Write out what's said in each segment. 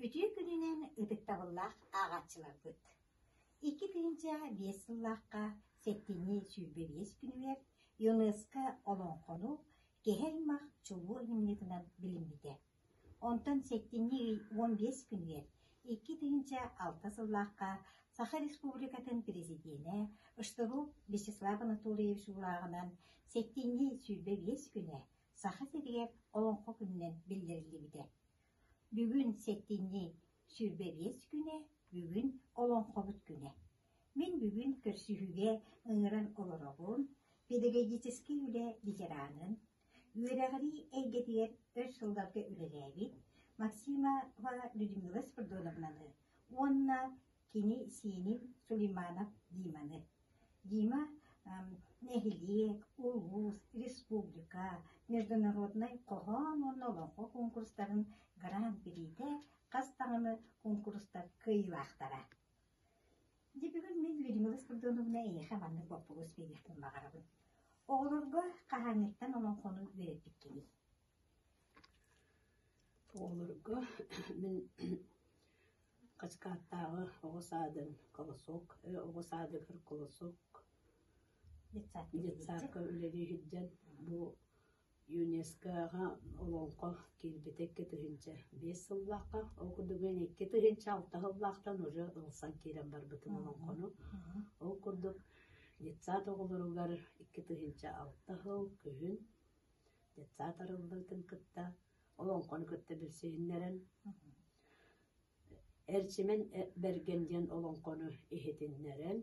Үтүө күнүнэн ытыктабыллаах ааҕааччыларбыт! 2005 сыллаахха сэттинньи 25 күнүгэр ЮНЕСКО олоҥхону киһи аймах чулуу айымньытынан билиммитэ. Онтон сэттинньи ый 15 күнүгэр 2006 сыллаахха Саха Республикатын Президенэ Штыров Вячеслав Анатольевич уурааҕынан сэттинньи 25 күнэ Саха сиригэр Олоҥхо күнүнэн биллэриллибитэ. Бүгүн сэтинньи 25 күнэ, бүгүн Олоҥхобут күнэ. Мин бүгүн көрсүһүүгэ ыҥыран олоробун педагогическай үлэ ветеранын, үөрэҕирии эйгэтигэр өр сылларга үлэлээбит Максимова Людмила Спиридоновнаны уонна кини сиэнин Сулейманов Диманы. Дима нэһилиэк, улуус, республика, международнай хоһоон уонна олоҥхо куонкурустарын гран-притэ хас даҕаны куонкурустар кыайыылаахтара. Дьэ бүгүн мин Людмила Спиридоновна эйиэхэ маннык боппуруос биэриэхпин баҕарабын. Оҕолорго хаһааҥҥыттан олоҥхону үөрэппиккиний? Оҕолорго мин Хачыкааттааҕы оҕо саадын «Колосок» оҕо саадыгар «Колосок» детсадка үлэлии сылдьан бу ЮНЕСКО-ҕа олоҥхо киирбитэ 2005 сыллаахха, ол курдук мин 2006 сыллаахтан уже ылсан киирэн барбытым олоҥхону. Ол курдук детсад оҕолоругар 2006 сыл күһүн детсад арыллыытын кытта олоҥхону кытта билсиһиннэрэн Эрчимэн Бэргэн диэн олоҥхону иһитиннэрэн,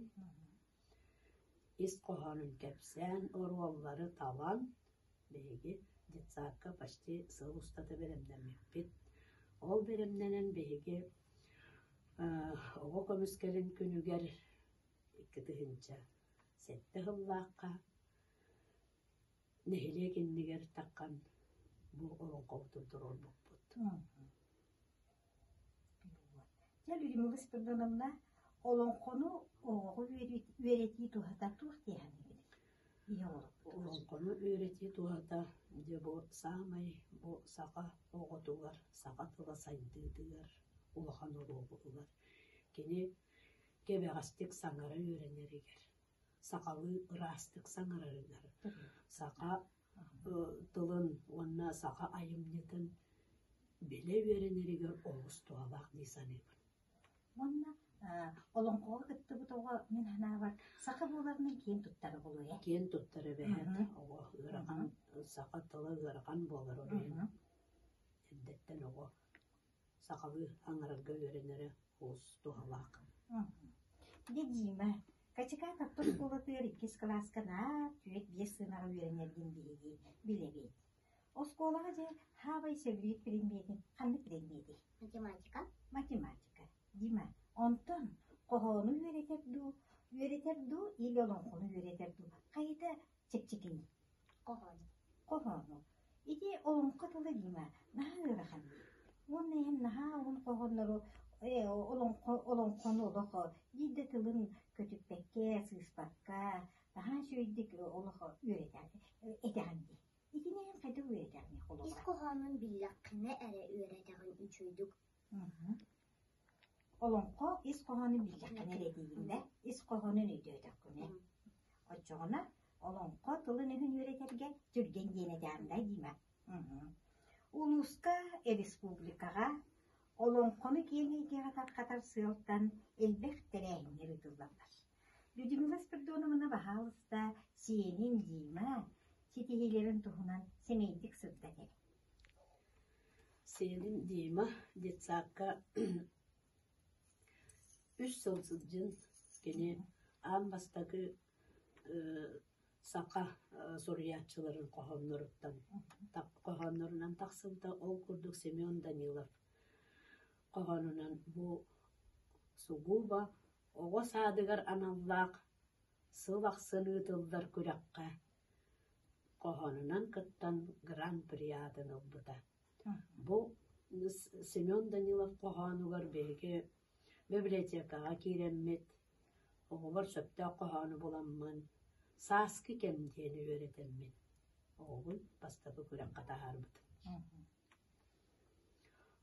ис хоһоонун кэпсээн, оруоллары талан, биһиги детсадка почти сыл устата бэлэмнэммиппит. Ол бэлэмнэнэн биһиги оҕо көмүскэлин күнүгэр 2007 сыллаахха нэһилиэк иннигэр таххан бу олоҥхобутун туруорбуппут. Дьэ, Людмила Спиридоновна, олоҥхону оҕоҕо үөрэтии туһата туох дии саныыгыный? Ийэ оҥорбут. Олоҥхону үөрэтии туһата дьэ бу саамай бу саха оҕотугар, саха тыла сайдыытыгар улахан оруолу ылар. Кини кэбэҕэстик саҥара үөрэнэригэр, сахалыы ыраастык саҥарарыгар, саха тылын уонна саха айымньытын билэ үөрэнэригэр олус туһалаах дии саныыбын. Уонна олоҥхоҕо кыттыбыт оҕо мин санаабар саха буоларынан киэн туттара буолуо ээ. Киэн туттар эбээт оҕо ыарахан саха тыла ыарахан буолар ол иһин эрдэттэн оҕо сахалыы аҥарарга үөрэнэрэ олус туһалаах. Дьэ Дима, Качекаат орто оскуолатыгар иккис кылааска наар түөрт-биэс сыанаҕа үөрэнэргин биһиги билэбит. Оскуолаҕа дьэ хаабай сөбүлүүр предметин ханнык предметий? Математика. Математика. Дима, онтон хоһоону үөрэтэр дуу, үөрэтэр дуу или олоҥхону үөрэтэр дуу хайата чэпчэкиний? Хоһоону. Хоһоону. Ити олоҥхо тыла Дима наһаа ыарахан дии. Уонна иһин наһаа уһун хоһооннору э, олоҥхо олоҥхону олох биир да тылын көтүппэккэ, сыыспакка, наһаа үчүгэйдик олох үөрэтэҕин этэҕин дии. Итини эн хайдах үөрэтэҕиний Ис холобура? хоһоонун биллэххинэ эрэ үөрэтэҕин үчүгэйдик. Олоҥхо ис хоһоонун биллэххинэ эрэ диигин да, ис хоһоонун өйдөөтөххүнэ. Оччоҕуна олоҥхо тылын-өһүн үөрэтэргэ түргэн диэн этэҕин да, Дима? Улууска, республикаҕа олоҥхону киэҥ эйгэҕэ тарҕатар сыалтан элбэх тэрээһиннэр ыытыллаллар. Людмила Спиридоновна баһаалыста сиэнин Дима ситиһиилэрин туһунан сэмэйдик сырдат эрэ. Сиэним Дима детсадка үс сыл сылдьан кини аан бастакы саха суруйааччыларын хоһоонноруттан хоһооннорунан тахсыбыта. Ол курдук Семен Данилов хоһоонунан бу сугуба оҕо саадыгар аналлаах сыл ахсын ыытыллар күрэххэ хоһоонунан кыттан Гран-при аатын ылбыта. Бу Семен Данилов хоһоонугар биһиги библиотекаҕа киирэммит, оҕолор сөптөөх хоһоону буламмын, «Сааскы кэм» диэни үөрэтэммин, оҕобун бастакы күрэххэ таһаарбытым.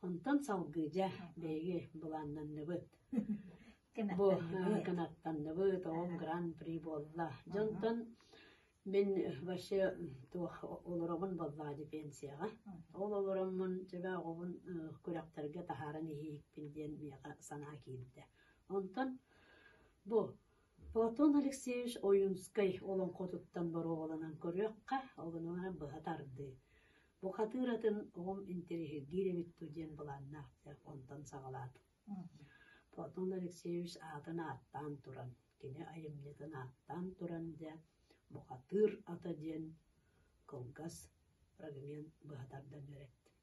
Онтон салгыы дьэ биһиги былааннанныбыт. Бу кынаттанныбыт, оҕом гран-при буолла. Дьонтон мин вообще туох олоробун буоллаҕа дии пенсияҕа. Ол олороммун дьэбэ оҕобун күрэхтэргэ таһааран иһиикпин диэн миэхэ санаа киирдэ. Онтон бу Платон Алексеевич Ойуунскай олоҥхотуттан боруобаланан көрүөххэ, ол гынан быһа тардыы. Бухатыыр атын оҕом интэриэһиргиир эбит дуу диэн былааннаах дьэ онтон саҕалаатым. Платон Алексеевич аатын ааттаан туран, кини айымньытын ааттаан туран дьэ «Бухатыыр ата» диэн кылгас фрагмент быһа тардан үөрэттим.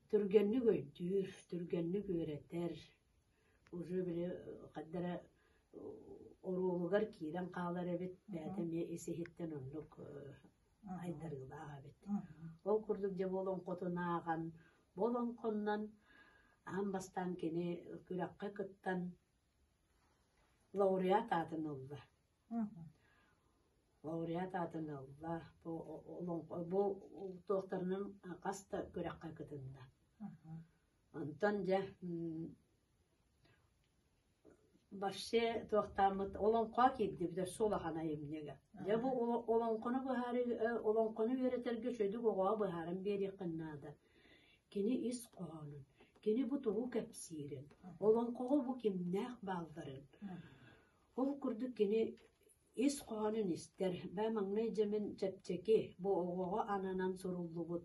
Түргэнник өйдүүр, түргэнник үөрэтэр, уже били хайда эрэ оруолугар киирэн хаалар эбит, бэйэтэ эмиэ ис-иһиттэн оннук айдарыылаах эбит. Ол курдук дьэ бу олоҥхотун ааҕан, бу олоҥхоннон аан бастаан кини күрэххэ кыттан лауреат аатын ылла. Лауреат аатын ылла. Бу олоҥхо бу туохтарынан хас да күрэххэ кытынна. Онтон дьэ Вообще туохтааммыт олоҥхо киирдибит өссө улахан айымньыга. Дьэ бу олоҥхону быһаарыы олоҥхону үөрэтэргэ үчүгэйдик оҕоҕо быһааран биэриэххин наада. Кини ис хоһоонун, кини бу тугу кэпсиирин, олоҥхоҕо бу кимнээх баалларын. Ол курдук кини ис хоһоонун истэр, бээ маҥнай дьэ мин чэпчэки, бу оҕоҕо ананан суруллубут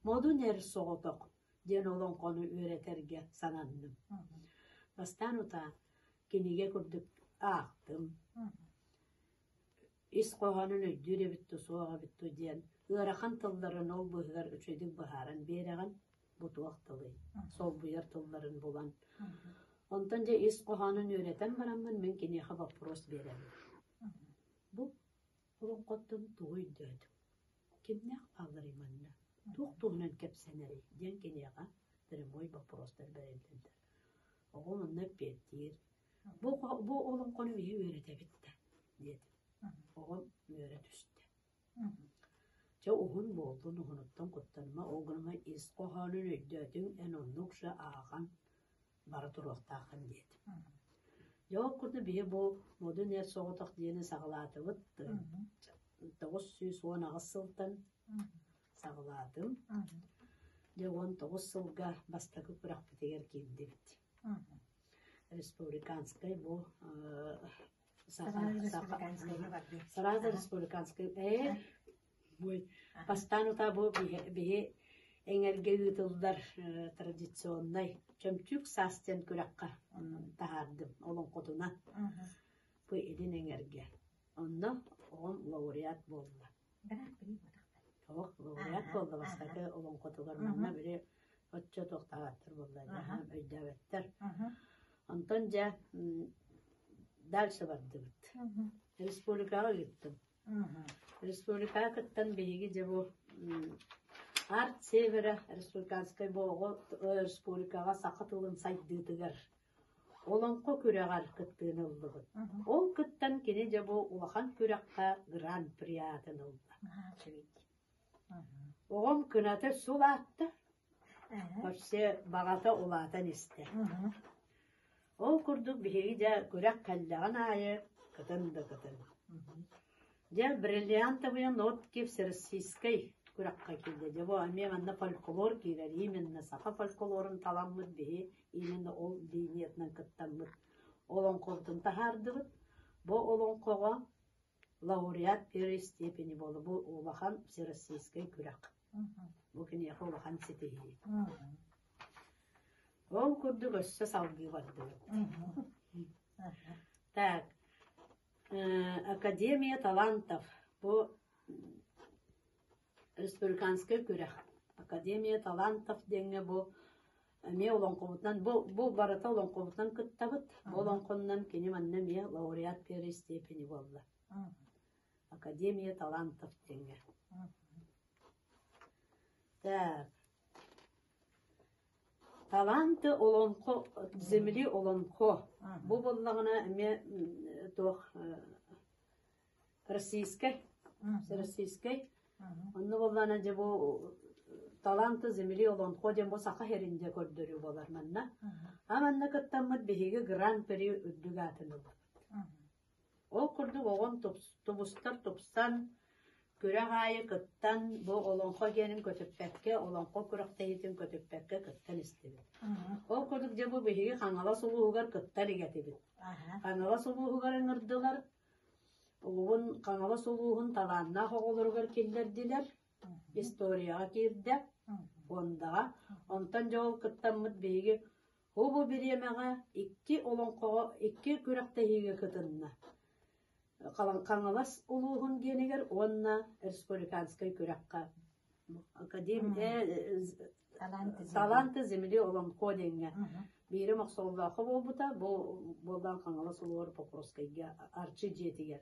модун эр соҕотох диэн олоҥхону үөрэтэргэ сананным. Бастаан утаа кинигэ курдук аахтым. Ис хоһоонун өйдүүр эбит дуу, суох эбит дуу диэн ыарахан тылларын ол быыһыгар үчүгэйдик быһааран биэрэҕин, бу туох тылый, солбуйар тылларын булан. Онтон дьэ ис хоһоонун үөрэтэн бараммын мин киниэхэ боппуруос биэрэбин. Бу олоҥхоттон тугу өйдөөтүҥ? Кимнээх баалларый манна? Туох туһунан кэпсэнэрий? диэн киниэхэ прямой боппуруостар бэриллэллэр. Оҕом онно эппиэттиир: «Бу, бу олоҥхону биһи үөрэтэбит да» диэтим. Оҕом үөрэ түстэ. Чэ уһун буоллун, уһунуттан куттаныма, ол гынан ис хоһоонун өйдөөтүҥ, эн оннук же ааҕан бара туруохтааххын диэтим. Дьэ ол курдук биһи бу Модун Эр соҕотох диэни саҕалаатыбыт. 918 сылтан саҕалаатым. Дьэ 19 сылга бастакы күрэхпитигэр киирдибит. Республиканскай бу Сразу республиканскай Бастаан утаа бу биһи эҥэргэ ыытыллар традиционнай Чөмчүүк саас диэн күрэххэ таһаардым олоҥхотунан бу илин эҥэргэ. Онно оҕом лауреат буолла. Оҕо лауреат буолла бастакы олоҥхотугар манна били оччо туохтаабаттар буолла өйдөөбөттөр. Онтон дьэ дальше бардыбыт. Республикаҕа ыыттым. Республикаҕа кыттан биһиги дьэ бу Арт Севера республиканскай бу оҕо республикаҕа саха тылын сайдыытыгар олоҥхо күрэҕэр кыттыыны ыллыбыт. Ол кыттан кини дьэ бу улахан күрэххэ гран-при аатын ылла. Оҕом кыната сулаатта, вообще баҕата улаатан истэ. Ол курдук биһиги дьэ күрэх кэллэҕин аайы кытын да кытын. Дьэ бриллиантовые нотки всероссийскай күрэххэ киирдэ. Дьэ бу эмиэ манна фольклор киирэр. Именно саха фольклорун таламмыт биһи именно ол линиятынан кыттаммыт олоҥхобутун таһаардыбыт. Бу олоҥхоҕо лауреат первой степени буолла. Бу улахан всероссийскай күрэх. Бу киниэхэ улахан ситиһии. Ол курдук өссө салгыы бардыбыт. Так, Академия талантов бу республиканскай күрэх. Академия талантов диэҥҥэ бу эмиэ олоҥхобутунан бу, бу барыта олоҥхобутунан кыттабыт. Бу олоҥхоннон кини манна эмиэ лауреат первой степени буолла. Академия талантов диэҥҥэ. Так, Таланты олоҥхо земли олоҥхо бу буоллаҕына эмиэ туох российскай российскай онно буоллаҕына дьэ бу Таланты земли олонхо диэн бу саха сирин дьэ көрдөрүү буолар манна. А манна кыттаммыт биһиги гран-при үрдүк аатын ылбыппыт. Ол курдук оҕом тубустар тупсан, күрэх аайы кыттан, бу олоҥхо диэнин көтүппэккэ, олоҥхо күрэхтэһиитин көтүппэккэ кыттан истибит. Ол курдук дьэ бу биһиги Хаҥалас улууһугар кыттар игэтибит. Хаҥалас улууһугар ыҥырдылар, улуун Хаҥалас улууһун талааннаах оҕолоругар киллэрдилэр, историяҕа киирдэ, фондаҕа. Онтон дьэ ол кыттаммыт биһиги Бу бириэмэҕэ икки олоҥхоҕо икки күрэхтэһиигэ кытынна: Хаҥалас улууһун гиэнигэр уонна республиканскай күрэххэ «Таланты земли олоҥхо» диэҥҥэ биирэ Мохсоҕоллооххо буолбута, бу буоллаан Хаҥалас улууһугар Покровскайга Арчы дьиэтигэр.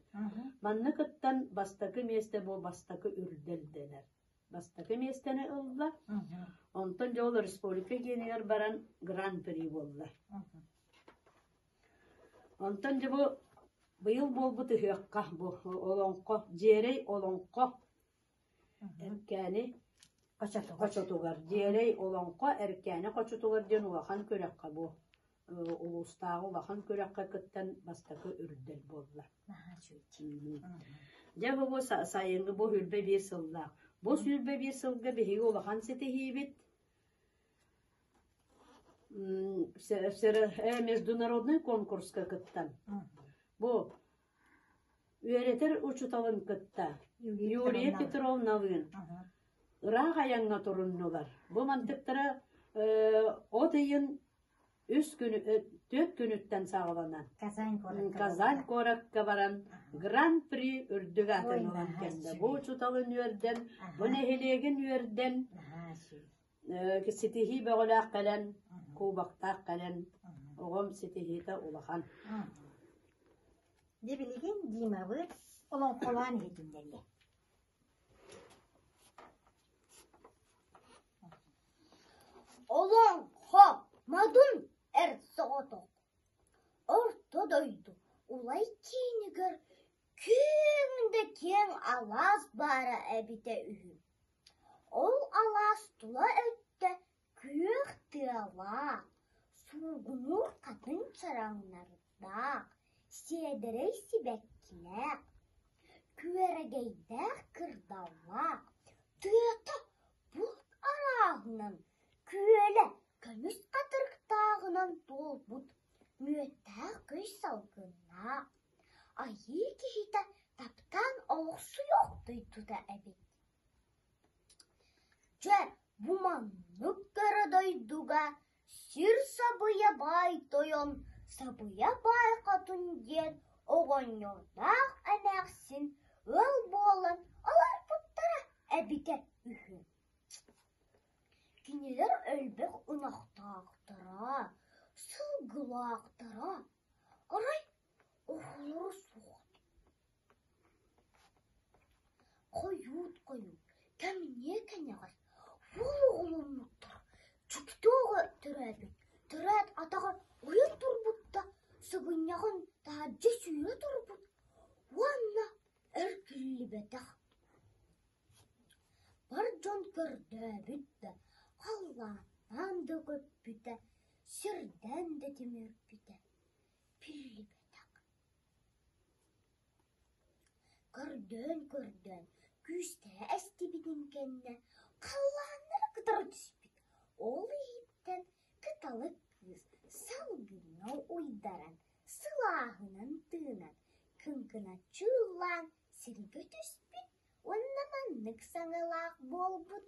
Манна кыттан бастакы миэстэ бу бастакы үрдэл дэнэр. Бастакы миэстэни ылла. Онтон дьэ ол республика гиэнигэр баран гран-при буолла. Онтон дьэ бу быйыл буолбут ыһыахха бу олоҥхо, дьиэрэй олоҥхо Эркээни хочотугар, дьиэрэй олоҥхо Эркээни хочотугар диэн улахан күрэххэ бу улуустааҕы улахан күрэххэ кыттан бастакы үрдэл буолла. Дьэ бу бу сайыҥҥы бу 21 сыллаах. Бу 21 сылга биһиги улахан ситиһиибит международный конкурска кыттан бу үөрэтэр учууталын кытта Юлия Петровналыын ыраах айаҥҥа туруннулар. Бу мантыктара от ыйын үс күнү түөрт күнүттэн саҕаланан Казань куоракка баран Гран-при үрдүк аатын ылан кэллэ. Бу учууталын үөрдэн, бу нэһилиэгин үөрдэн, ситиһии бөҕөлөөх кэлэн, кубоктаах кэлэн, оҕом ситиһиитэ улахан. Дьэ билигин Димабыт олоҥхолоон иһитиннэриэ. Олоҥхо модун эр соҕотох Орто дойду улай киинигэр киэҥ да киэҥ алаас баара эбитэ үһү. Ол алаас тула өттө күөх тыалаах, суугунуур хатыҥ чараҥнардаах, сиэдэрэй сибэккилээх, күөрэгэйдээх кырдаллаах, тыата булт арааһынан, күөлэ көмүс хатырыктааҕынан туолбут мүөттээх көй салгыннаах, айыы киһитэ таптаан олохсуйуох дойдута эбит. Дьэ, бу маннык кэрэ дойдуга сир сабыйа баай тойон, сабыйа баай хотун диэн оҕонньордоох эмээхсин ыал буолан олорбуттара эбитэ үһү. Кинилэр элбэх ынахтаахтара, сылгылаахтара, арай оҕолоро суох Хойуут-хойуут, кэмниэ кэнэҕэс уол оҕоломмуттар, дьикти оҕо төрөөбүт, төрөөт атаҕар ойон турбут да, сыгынньаҕын таһырдьа сүүрэ турбут уонна эргиллибэтэх. Бар дьон көрдөөбүт да, халлаантан да көппүтэ, сирдэн да тимирбитэ биллибэтэх. Көрдөөн-көрдөөн күүстэрэ эстибитин кэннэ халлааннара кытары түспүт, ол иһиттэн кыталык кыыс салгыҥҥа уйдаран, сылааһынан тыынан, кыҥкыначчы ыллаан сиргэ түспүт уонна маннык саҥалаах буолбут: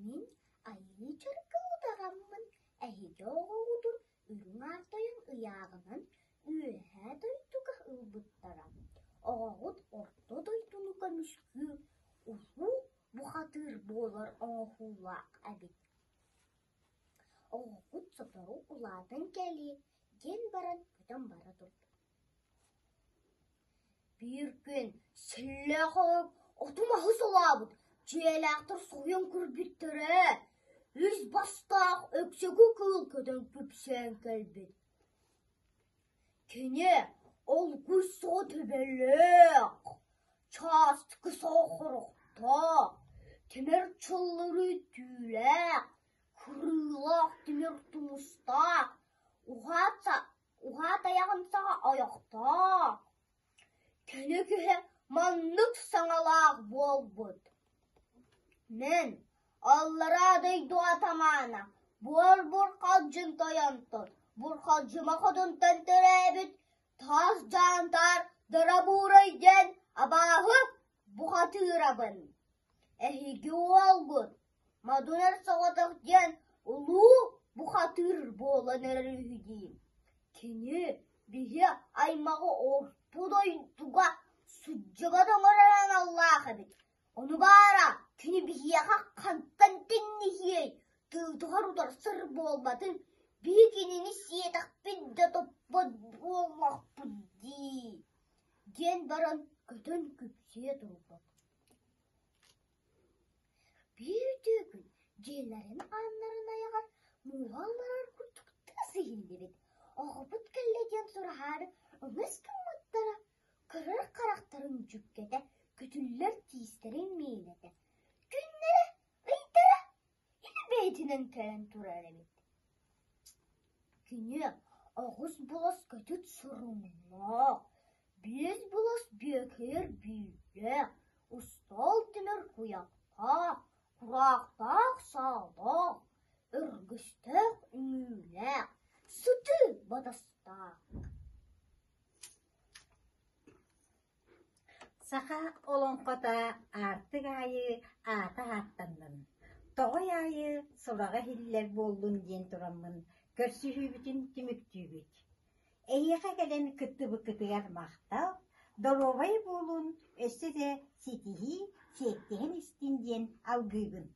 «Мин айыы чыргыл удаҕаммын, эһиги оҕоҕутун Үрүҥ Аар Тойон ыйааҕынан Үөһээ дойдуга ылбыттара, оҕоҕут Орто дойдуну көмүскүүр улуу бухатыыр буолар оҥоһуулаах эбит. Оҕоҕут сотору улаатан кэлиэ диэн баран көтөн бара турбут. Биир күн силлээх оҕо оту-маһы солообут, дьиэлээхтэр соһуйан көрбүттэрэ, үс бастаах өксөкү кыыл көтөн күпсээн кэлбит. Кини олгуй соҕо төбөлөөх, чаастыкы соҕо хорохтоох, Тимир чуллуруу түүлээх, кырыылаах тимир тумустаах, уһаат айаҕын саҕа ойохтоох. Кини киһи маннык саҥалаах буолбут: «Мин аллараа дойду атамаана Буор Бурхалдьын тойонтон, Бурхалдьыма хотунтан төрөөбүт Таас Дьаантаар Доробуурай диэн абааһы бухатыырабын. Эһиги уолгут Модун Эр Соҕотох диэн улуу бухатыыр буолан эрэр үһү дии. Кини биһи аймаҕы орто дойдуга сылдьыбат оҥорор аналлаах эбит. Ону баара кини биһиэхэ хантан тэҥнэһиэй, тыытыгар утарсар буолбатын, биһи кинини сиэтэхпит да топпот буоллахпыт дии» диэн баран көтөн күпсүйэ турбут. Биир үтүө күн дьиэлэрин ааннарын айаҕар мууһа алларар курдук тыас иһиллибит. Оҕобут кэллэ диэн сураһаары өҥөс гыммыттара, көрөр харахтарын дьүккэтэ, көтүллэр тиистэрин миинэтэ, күннэрэ, ыйдара илэ бэйэтинэн кэлэн турар эбит. Кини оҕус булас көтүт суруннаах, биэс булас биэкэйэр бииллээх, устал тимир куйахтаах, кураахтаах саалаах, өргөстөөх үҥүүлээх, сытыы батастаах. Саха олоҥхото аартык аайы аата ааттаннын, тоҕой аайы сураҕа иһиллэр буоллун диэн тураммын көрсүһүүбүтүн түмүктүүбүт. Эһиэхэ кэлэн кыттыбыккытыгар махтал, доруобай буолун, өссө да ситиһии, сиэттиһэн истин диэн алгыыбын.